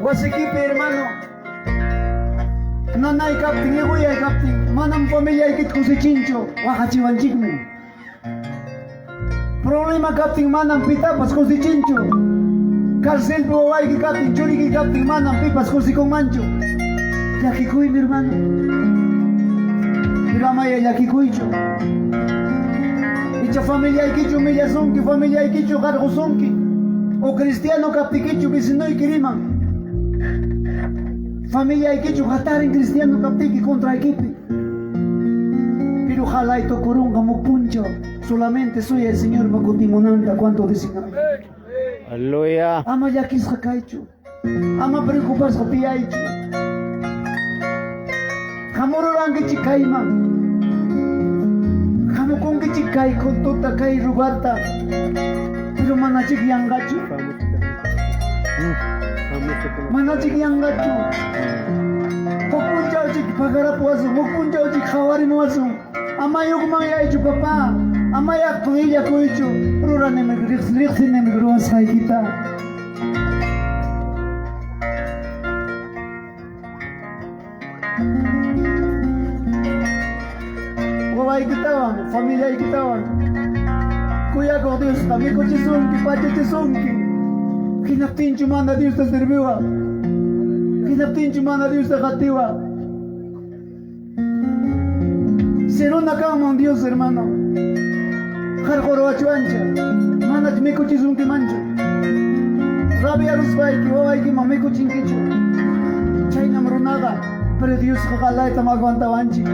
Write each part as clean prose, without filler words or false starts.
Wasikipi hermano, nanay kaptin, iquyay kaptin, manam familiaykita kusichinchu, waqachiwanchikmi. Problema kaptin manam pitapas kusichinchu. Carcelpi wawayki kaptin, churiyki kaptin manam pipas kusikunmanchu. Llakikuymi hermano. Pero amaya llakikuychu. Icha familiaykichu humillasunki, familiaykichu qarqusunki. O cristiano kaptikichu vecinoyki riman. Familiaykichu hatarin cristiano kaptiki contraykipi. Pero qalay tukurunqa huk punchaw. Solamente soy el Señor kutimunanta. ¿Cuánto dicen amén? Aleluya. Ama llakisqa kaychu. Ama preocupasqa tiyaychu. Hamururankichik kayman. Hamukunkichik kay cultuta, kay lugarta. Pero manachik yanqachu. Manachik yanqachu. Huk punchawchik pagarapuwasun, huk punchawchik qhawarimuwasun. Ama yukmanyaychu papá. Ama llakuychu. Ruranimi riqsinimi ruwasqaykita. Wawaykitawan, familiaykitawan. Kuyakuq Diosqa mikuchisunki, pachachisunki. Hinaptinchu mana Diosta serviwa. Hinaptinchu mana Diosta qatiwa. Seruna kanman Dios, hermano. Qarquruwachwancha. Manach mikuchisunkimanchu. Rabiaruspayki, wawaykiman mikuchinkichu. Chaynam runaqa, pero Diosqa qalaytam aguantawanchik.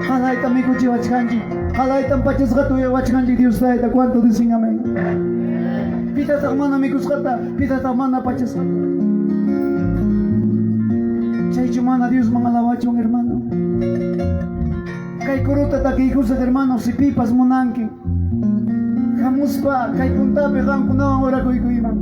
Qalaytam mikuchiwachkanchik. Qalaytam pachasqata uywachkanchik Dios tayta. ¿Cuánto dicen amén? Pitataq mana mikusqata, pitataq mana pachasqata. Chaychu mana Diosman alabachun, hermano. Kay kuruta takiykusaq, hermano, si pipas munanki. Hamuspa kay puntapi qamkunawan orakuykuyman.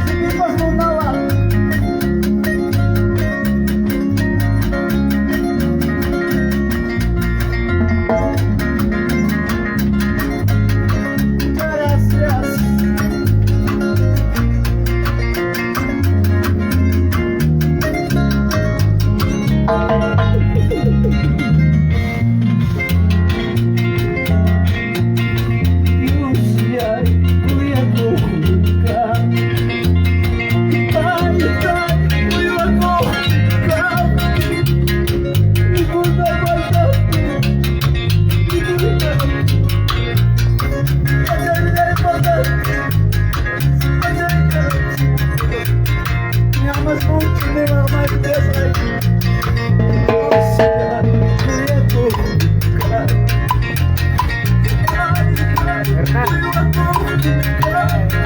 Si pipas munawan. Muchas gracias. Dioslláy, kuyakuqmi kanki. Taytay, uywakuqmi kanki. Mikuna faltaptin mikuykanki. Pachalay faltaptin pachaykanki. Me amas mucho, mi mamá, Dios. Dioslláy, kuyakuqmi kanki. Hernán. Uywakuqmi kanki.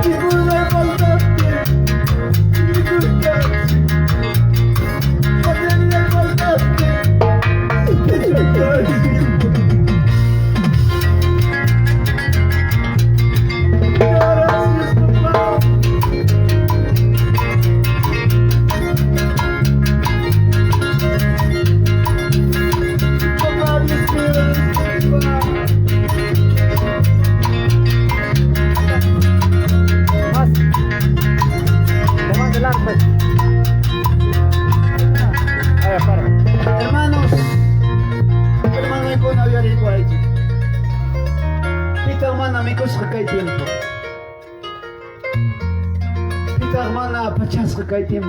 Mikuna faltaptin mikuykanki. Pachalay faltaptin. Gracias, papá. Papá, Dios mío, papá. Más. Levanta el arma. Pues. Ahí, para. Hermanos, hermanoykuna uyariykuwaychik. Pitaq mana mikusqa kay tiempo. Pitaq mana. Pachasqa kay tiempo.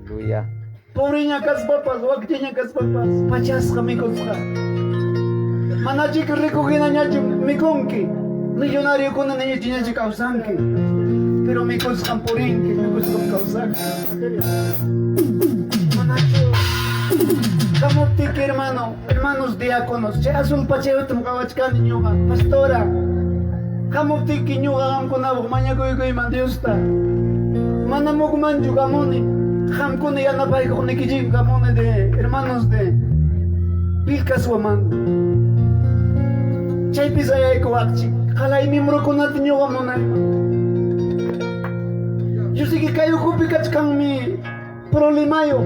Aleluya. Pobreña kaspapas, wakchaña kaspapas, pachasqa mikusqa. Manachik rico hinañachu mikunki. Millonariokuna niñachiñachu kawsanki. Pero mikusqam purinki, mikusqam kawsanki. Manachu hamuptiki hermano, hermanos diáconos, chay azul pachayutam qawachkani ñuqa, pastora. Hamuptiki ñuqa qamkunapaq mañakuykuyman Diosta. Manam hukmanchu hamuni. Qamkuna yanapaykuqnikichik hamuni de hermanos de Vilcashuamán. Chaypi sayaykuwaqchik. Qalay miembrokunata ñuqa munayman. Yo sé que kay ukhupi kachkanmi problemayo.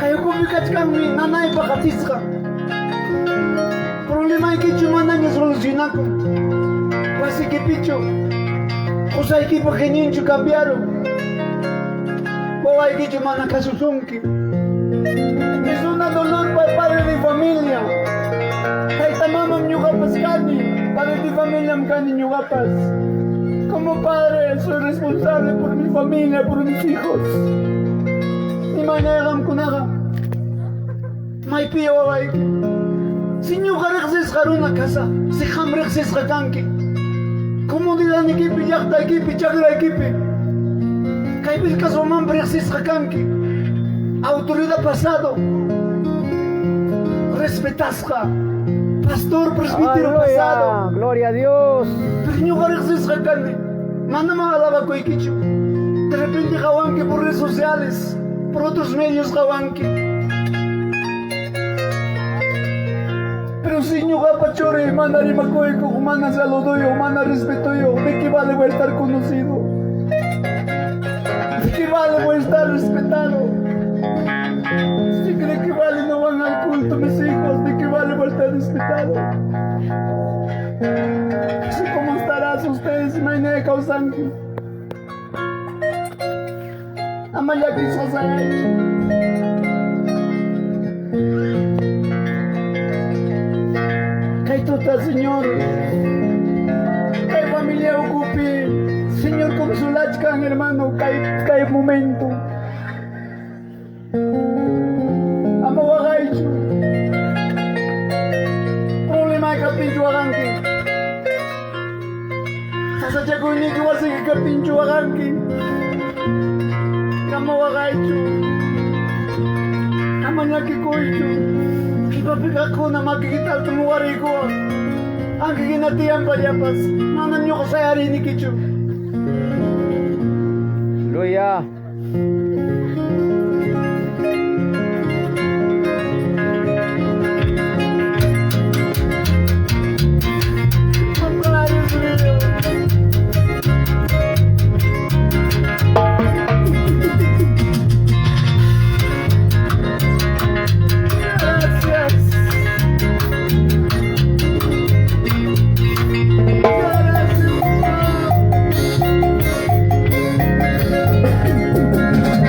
Kay ukhupi kachkanmi nanaypaq atisqa. Problemaykichu manaña solucionakun. Wasikipichu qusaykipaq geninchu cambiaron. Wawaykichu mana kasusunki. Es una dolor para padre de familia. Tayta mamam ñuqapas kani. Padre de familia kani ñuqapas. Como padre soy responsable por mi familia, por mis hijos. Imaynay qamkunaqa. Maypi wawayki. Si ñuqa riqsisqa runa kasaq, si qam riqsisqa kanki. Comunidadnikipi, llaqtaykipi, chakraykipi. Kay Vilcashuamánpi riqsisqa kanki. Autoridad pasado. Respetasqa. Pastor presbítero pasado. Aleluya. Gloria a Dios. Pero ñuqa riqsisqa kani. Manam alabakuykichu. De repente qawanki por redes sociales, por otros medios qawanki. Pero si ñuqapa churiy mana rimakuykuq, mana saluduyuq, mana respetuyuq, ¿de qué vale voy a estar conocido? ¿De qué vale voy a estar respetado? Si cree que vale no van al culto mis hijos, ¿de qué vale voy a estar respetado? Así como estarás ustedes, imayna kawsanki. Ama llakisqa sayaychu. Kay tuta, Señor. Kay familia ukupi. Señor consolachkan, hermano, kay, kay momento. Ama waqaychu. Problema kaptinchu waqanki. Sasachakuyniki wasiki kaptinchu waqanki. Ama waqaychu. Ama llakikuychu. Qipapi kaqkuna makikita alto muwariykuwan. Anki hina tiyanpallapas. Manam ñuqa sayariynikichu. Aleluya. Gracias. Gracias.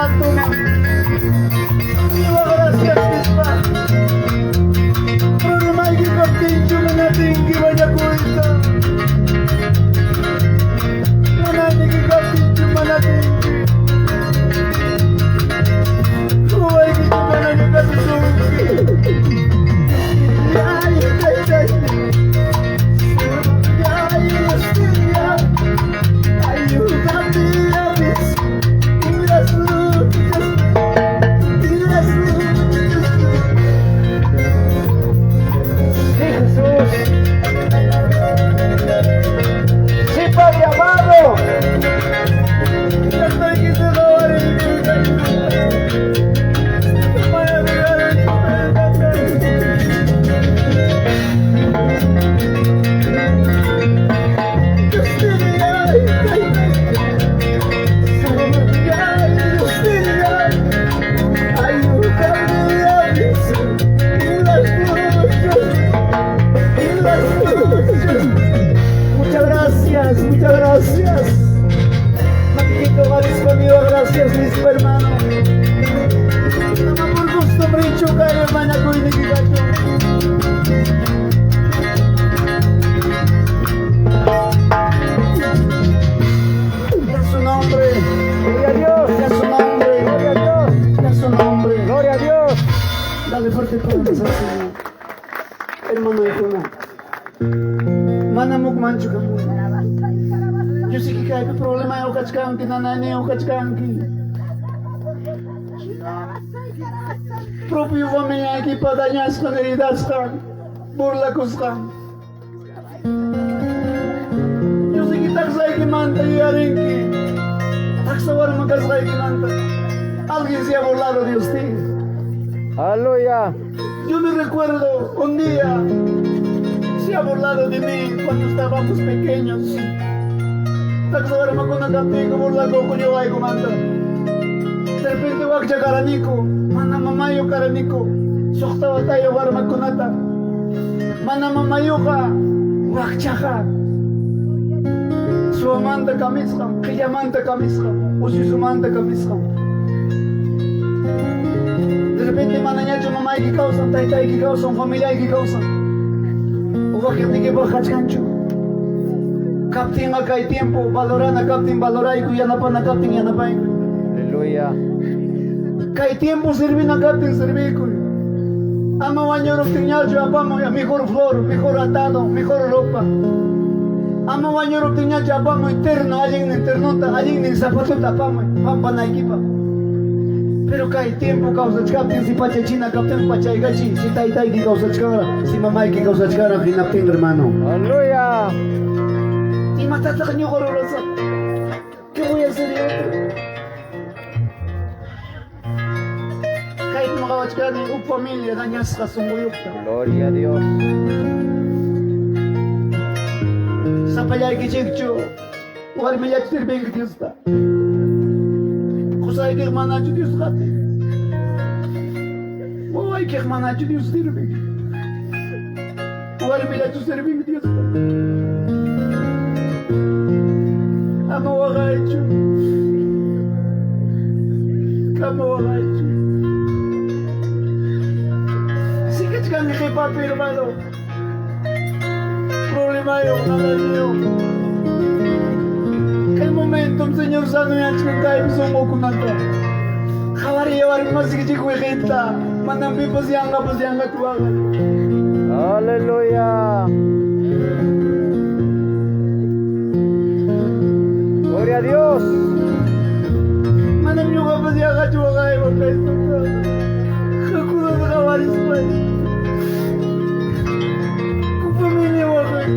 Santo. Viva gracias nispa. Problemayki kaptinchu mana atinki mañakuyta. Munaniki kaptinchu mana atinki. Wawaykichu manaña kasusunki. Ay, taytay. Ay, Dios, ayúdame a vencer las luchas y las luchas. Sí, Jesús. Sí, Padre amado. Ya estoy que se robar el Para llegar a tu. Dios te Dios te ayúdame a vencer las luchas y las luchas. Muchas gracias, muchas gracias. Makikito conmigo, gracias, mis hermano. Ama por costumbre kayo mañakuyniki kachun. Ya su nombre, Gloria a Dios. ya su nombre, Gloria a Dios. ya su nombre. Gloria a Dios. Dale fuerte palmas al Señor. Hermano de Mana mukmanchu kamu. Yo sé que kaypi problema kachkanki, nanayniyoq kachkanki. Propio familiaykipa dañasqan, heridasqan, burlakusqan. Yo sé que taksaykimanta yuyarinki. Taksa warma kasqaykimanta. Alguien se ha burlado de usted. Aleluya. Yo me recuerdo un día se ha burlado de mí cuando estábamos pequeños. Taksa warmakuna kaptiyku burlakuqku ñuqaykumanta. De repente wakcha karaniku, mana mamayo karaniku, suqta watayo warmakunata. Mana mamayuqa, wakchaqa. Suwamanta kamisqam, qillamanta kamisqam, ususumanta kamisqam. De repente manañachu mamayki kawsan, taytayki kawsan, familiayki kawsan. Wakiqnikipaq kachkanchu. Kaptinqa kay tiempo valorana kaptin valorayku, yanapana kaptin yanapayku. Aleluya. Kay tiempo servina kaptin servikuy. Ama wañuruptinñachu apamuy mejor flor, mejor atado, mejor ropa. Ama wañuruptinñachu apamuy terno, allinnin ternota, allinnin zapatota apamuy, pampanaykipaq. Pero kay tiempo kawsachkaptin si pachachina kaptin pachaykachi, si taytayki kawsachkanra, si mamayki kawsachkanra hinaptin hermano. Aleluya. Imatataq ñuqa rurasaq? ¿Qué voy a hacer yo? Kaypi qawachkani huk familia dañasqa sunquyuqta. Gloria a Dios. Sapallaykichikchu warmillachu sirvinki Diosta. Qusaykiq manachu Dios qati. Wawaykiq manachu Dios sirvin. Warmillachu sirvinki Diosta. Ama waqaychu. Ama waqaychu. Sikachkanki qipapi hermano. Problemayuq nanayniyuq. Kay momentum Señor sanoyachkan kaypi sunqukunata. Qhawariy warmasikichik wiqita. Manam pipas yanqapas yanqachu waqan. Aleluya. Gloria a Dios. Manam ñuqapas yanqachu waqayman kay Qamkunata qhawarispay. Ku familia waqay.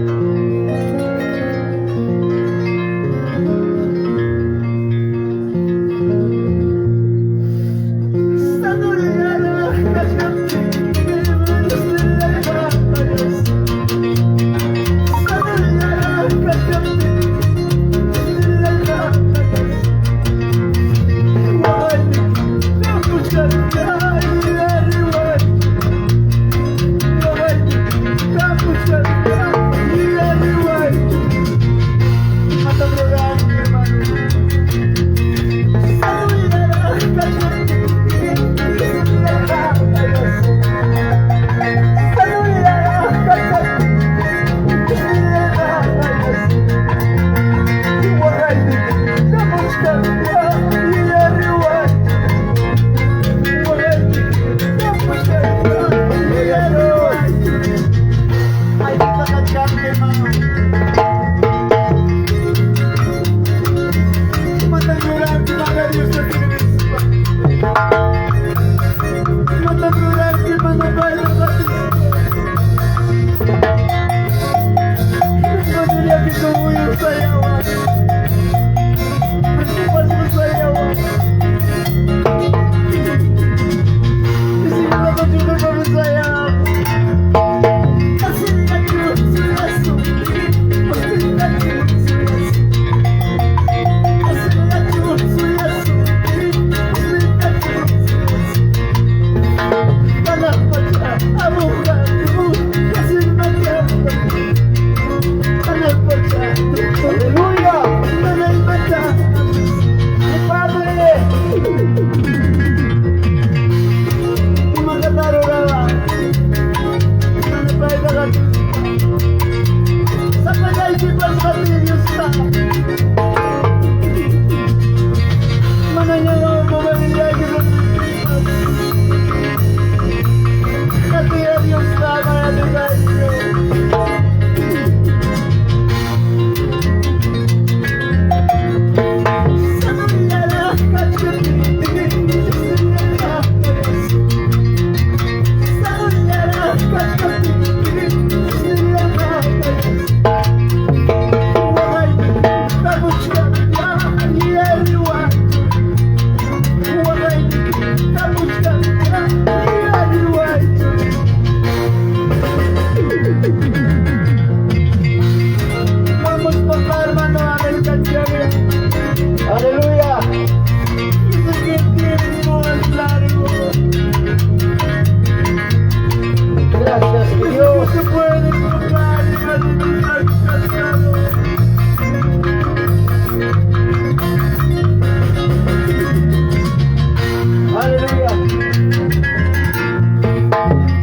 Aleluya.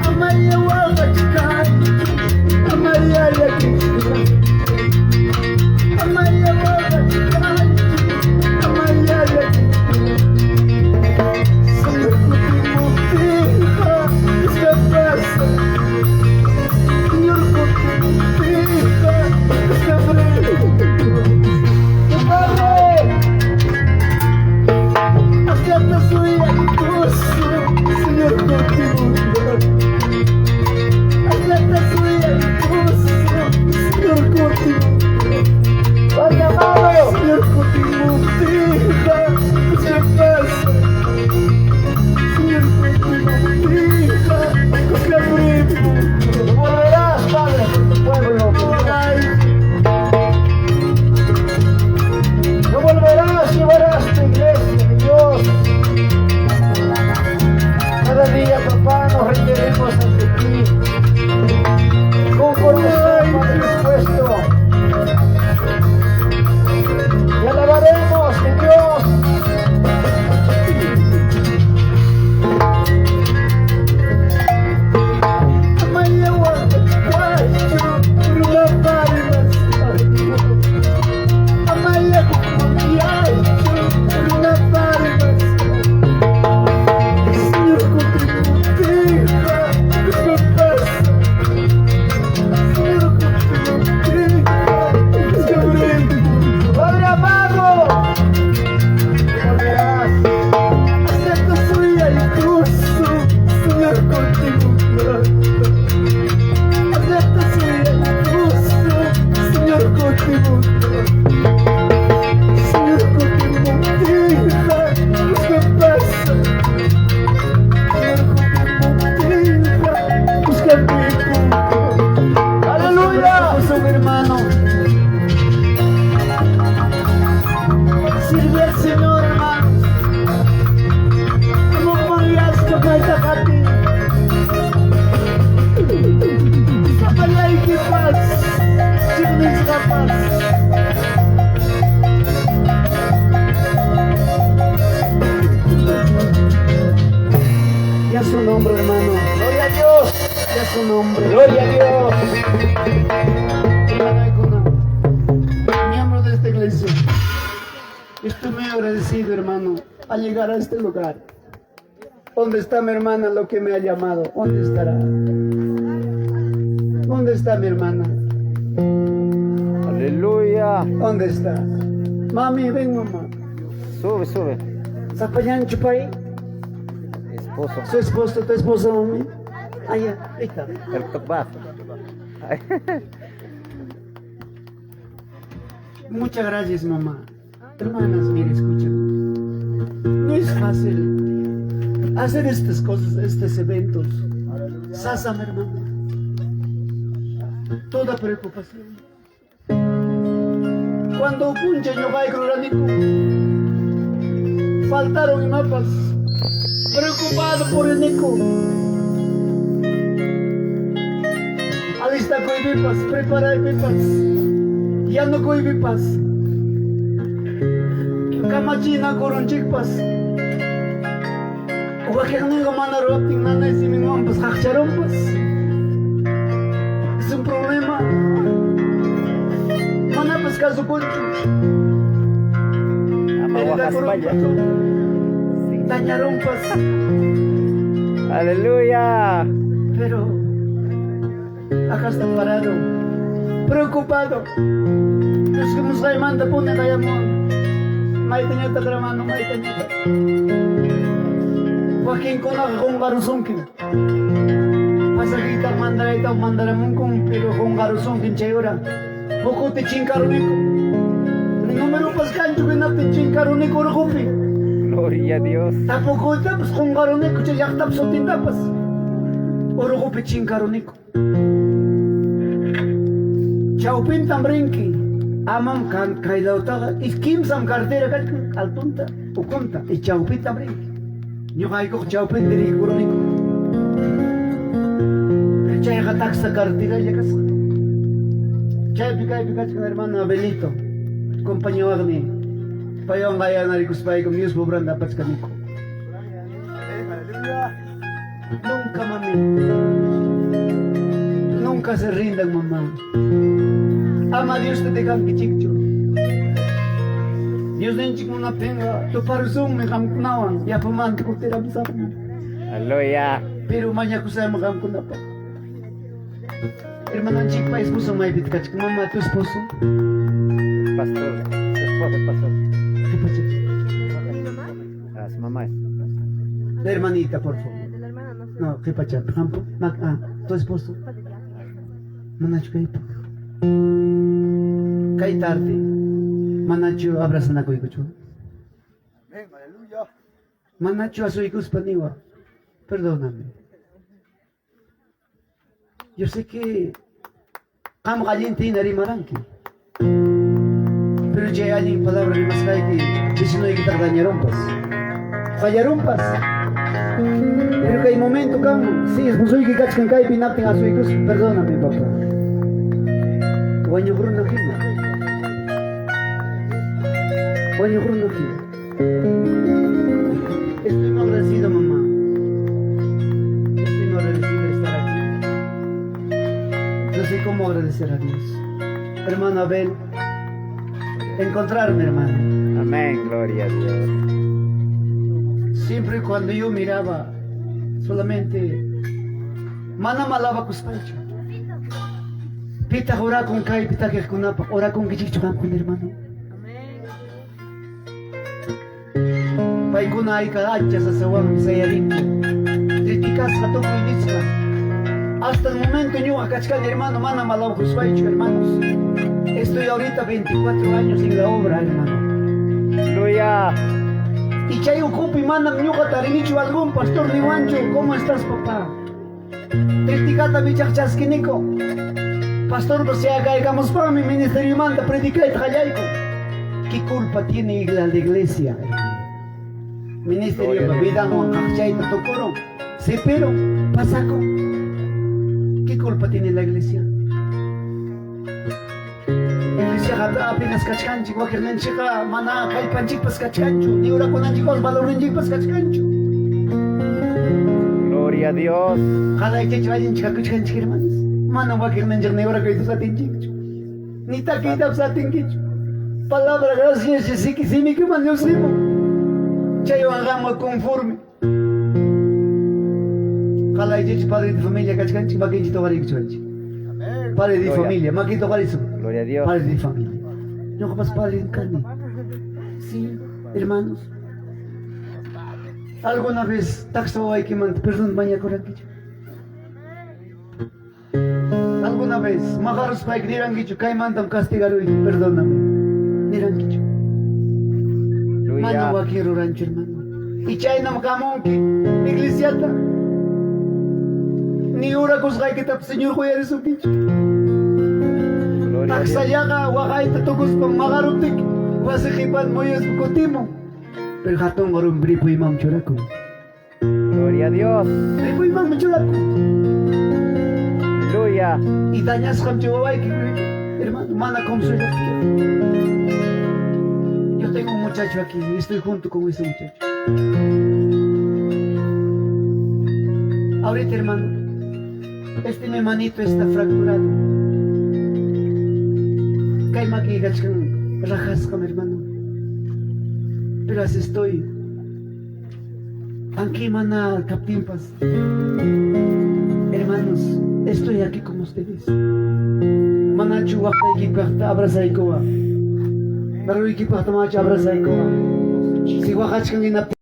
Amaya waqachkanki, amaya llakichkanki. Amaya waqachkanki, amaya llakichkanki. Señor kutimuptinqa, ¿qué pasa? Señor kutimuptinqa, ¿qué ¡Padre! Hasta suyaykusun, Señor kutimuptinqa. Hasta suyaykusun, Señor kutimuptinqa. ¡Padre amado! Señor kutimuptinqa, ¿qué pasa? Señor kutimuptinqa, ¿qué Tú volverás, Padre, por tu pueblo. Ay, Tú volverás, llevarás tu iglesia, mi Dios. Cada día, papá, nos rendiremos ante ti. Con corazón, Padre, dispuesto. Te alabaremos, mi Dios. Amaya waqachkanchu, runaparimas. Amaya hukmanyaychu, runaparimas. Señor kutimuptinqa, ¿qué pasa? Señor kutimuptinqa, ¿qué Padre amado, tú volverás. Hasta suyaykusun, Señor kutimuptinqa. Hasta suyaykusun, Señor kutimuptinqa. Señor kutimuptinqa, ¿qué pasa? Señor kutimuptinqa, ¿qué Aleluya. hermano. Sirve al Señor, hermano. Como podías mayta qatiy. Sapallaykipas, chiqnisqapas. Ya su nombre, hermano. Gloria a Dios. Ya su nombre. Gloria a Dios. Hermano Icona, miembro de esta iglesia. Estoy muy agradecido, hermano, al llegar a este lugar. ¿Dónde está mi hermana lo que me ha llamado? ¿Dónde estará? ¿Dónde está mi hermana? Aleluya. ¿Dónde está? Mami, ven, mamá. Sube, sube. Sapallanchu pay. Esposo. Su esposo, tu esposa, mami. Allá, ahí está. El topazo. Muchas gracias, mamá. Hermanas, mire, escuchen. No es fácil hacer estas cosas, estos eventos. Sasa, mi hermano. Toda preocupación. Cuando puncha ñuqayku ruraniku, faltaron imapas. Preocupado por el Nico. Alista kuypipas, preparaypipas. Yanukuypipas. Kamachinakurunchikpas. Wakiqninqa mana ruwaptin nanay siminwanpas qaqcharunpas. Es un problema. Manapas kasukunchu. Ama waqaspalla. Dañarunpas. Aleluya. Pero acá está parado, preocupado. Dios que musqaymanta puni qayamuwan. Maytañataq hermano, maytañataq. Wakinkunaqa qunqarusunkim. Pasajita mandarayta mandaramunkum, pero qunqarusunkim chay hora. Hukuti chinkaruniku. Numeropas kanchu hinaptin chinkaruniku urqupi. Gloria a Dios. Tapukuytapas qunqaruniku chay llaqtap sutintapas. Urqupi chinkaruniku. Chawpintam rinki. Amam kan kaylawtaqa kimsam carretera kachkan altunta, ukunta y chawpitam rinki. Ñuqaykuqa chawpinta riykuruniku. Pero chayqa taksa carreteralla kasqa. Chaypi kaypi kachkan hermano Abelito, compañewaqmi. Paywan qayanarikuspaykum Diospa obranta apachkaniku. Nunca, mami. Nunca se rindan, mamá. Ama Diosta dejankichikchu. Diosninchik munaptinqa tuparusunmi qamkunawan yapamanta kutiramusaqmi. Aleluya. Pero mañakusaymi qamkunapaq. Hermananchikpa esposo maypita kachkan. Mamá, tu esposo. Pastor, su esposo, pastor. ¿Qué pasó? Mi mamá? Ah, su mamá es. La hermanita, por favor. De la hermana no sé. No, ¿qué pacha? Ah, tu esposo. Está de viaje. Manachu kaypa. Kay tarde. Manachu abrazanakuykuchu. Amén, aleluya. Manachu asuykuspa niwa. Perdóname. Yo sé que qamqa allinta hina rimaranki. Pero chay allin palabra rimasqayki vecinoykitaq dañarunpas. Fallarunpas. Pero kay momento kan, si esposoyki kachkan kaypi hinaptin asuykuspa, perdóname papá. Wañuq runa hina. Wañuq runa hina. Estoy muy agradecido, mamá. Estoy muy agradecido de estar aquí. No sé cómo agradecer a Dios. Hermano Abel, encontrarme, hermano. Amén, gloria a Dios. Siempre cuando yo miraba, solamente manam alabakuspaychu. Pitaq orakun kaypi takiqkunapaq, orakunkichikchu qamkuna, hermano. Paykuna ayka ancha sasawanmi sayarinku. Criticasqa tukuy nisqa. Hasta el momento ñuqa kachkani, hermano, manam alabakuspaychu, hermanos. Estoy ahorita 24 años en la obra, hermano. Aleluya. Y chay ukhupi manam ñuqa tarinichu algún pastor niwanchu, ¿cómo estás, papá? Criticata michaq chaskiniko. Pastor, kaykamuspami ministeriomanta predicayta qallayku. ¿Qué culpa tiene la iglesia, hermano? Ministerio Gloria a Dios. vidanwan qaqchayta tukurun. Sí, pero pasako. ¿Qué culpa tiene la iglesia? Iglesia apenas kachkanchik, wakiqninchikqa mana kallpanchikpas kachkanchu, ni orakunanchikpas valorninchikpas kachkanchu. Gloria a Dios. Qalaychachu allinchik kakuchkanchik, hermanos. Mana wakiqninchik ni orakuytapas atinchikchu. Ni takiytapas atinkichu. Palabra gracias siki simikuman lluqsimun. Chaywan qamqa conforme. Qalaychachu padre de familia kachkanchik, makinchik uqariykuchwanchik. Amén. Padre de Gloria. familia, maquito uqarisun. Gloria a Dios. Padre de familia. Ñuqapas padre kani. Sí, hermanos. ¿Alguna vez taksa wawaykimanta perdón mañakurankichu? ¿Alguna vez maqaruspayki nirankichu kaymantam castigaruyki, perdóname? Nirankichu? Mana Aleluya. wakin ruranchu, hermano. Y chaynam kamunki iglesiata. Ni orakusqaykitapas Señor uyarisunkichu. Gloria a Dios. Taksallaqa waqayta tukuspa maqaruptiki wasi qipan muyuspa kutimun. Pero hatun rumi ripuymanmi churakun. Gloria a Dios. Ripuymanmi churakun. Aleluya. Y dañasqam chay wawayki, hermano, mana consuelo. Yo tengo un muchacho aquí y estoy junto con ese muchacho. Ahorita, hermano, este mi manito está fracturado. Kay makikachkan rajasqam, hermano. Pero así estoy. Aunque mana kaptinpas. Hermanos, estoy aquí con ustedes. Manachu waqtaykipaqta abrazaykuwa. Barruykipaqta manachu abrazaykuwa. Si waqachkan hinaptin